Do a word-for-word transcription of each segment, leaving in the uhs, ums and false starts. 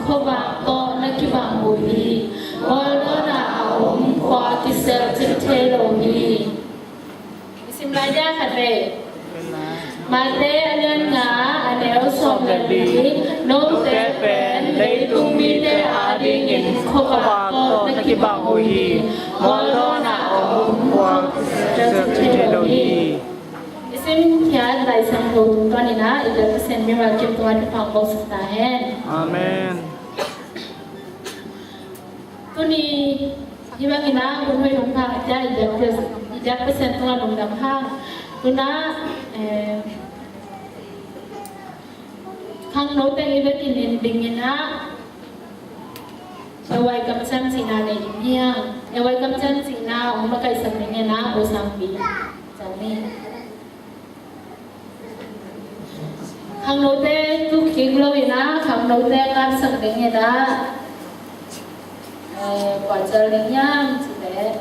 khuavak tawh na kibang uh hi. Mualdawnna a om khua kisel cik thei lo hi. I sim lai dia khat ve. Mate a lian nga a neu sawm le li, note pen leitung mite adingin khuavak tawh na kibang uh hi. Mualdawnna a om khua kisel cik thei lo hi. I simkhiat Lai Siangtho tungtawn in ah i biak Pasian mi Kim tungah thupha hong kosak ta hen. Amen. Tuni hih bangin ah hun hoih hong phak ciang i biak Pasian tungah lungdam hang. Tu-in ah, eh, khangno teng i vekin in dingin ah, A Y kamciam cihna nei ding hi hang. A Y kamciam cihna hong makaihsak dingin ah, U Sangpi, ciam ni. Khangnote tu kik lo in ah, khangnote ngatsak dingin ah, eh, kua cial ding hiam cih leh,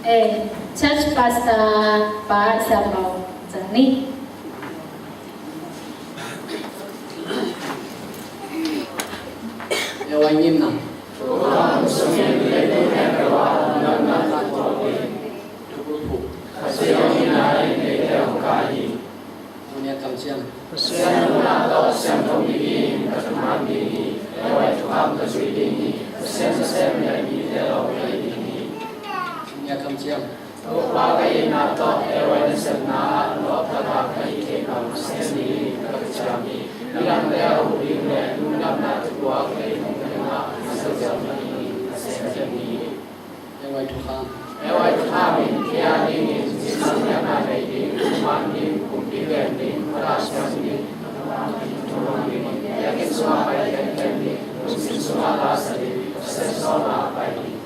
eh, church pastor pa Siamau, ciam ni. A Y ngimna. Tuni a kamciam. Pasian nunna tawh siangtho ding in ka thuman ding hi. A Y thukham ka zuih ding hi. Pasian nasem leh mite lawh ka hi ding hi. Tuni a kamciam. Topa ka itna tawh A Y nasepna ah lawp takin ka hih theih bang Pasian min in ka kiciam hi. Midangte a huh ding leh lungdamna thupiak ka hih nung dingah ka zohziau ding hi. Ka sem ding hi. A Y thukham. A Y thukham in kei a dingin zingsang biakna nei ding, man ding, kumpi veng ding, khuata siam ding, biakinn sungah pai khiankhian ding, lungsim sungah la sa ding, Pasian sawlna ah pai ding.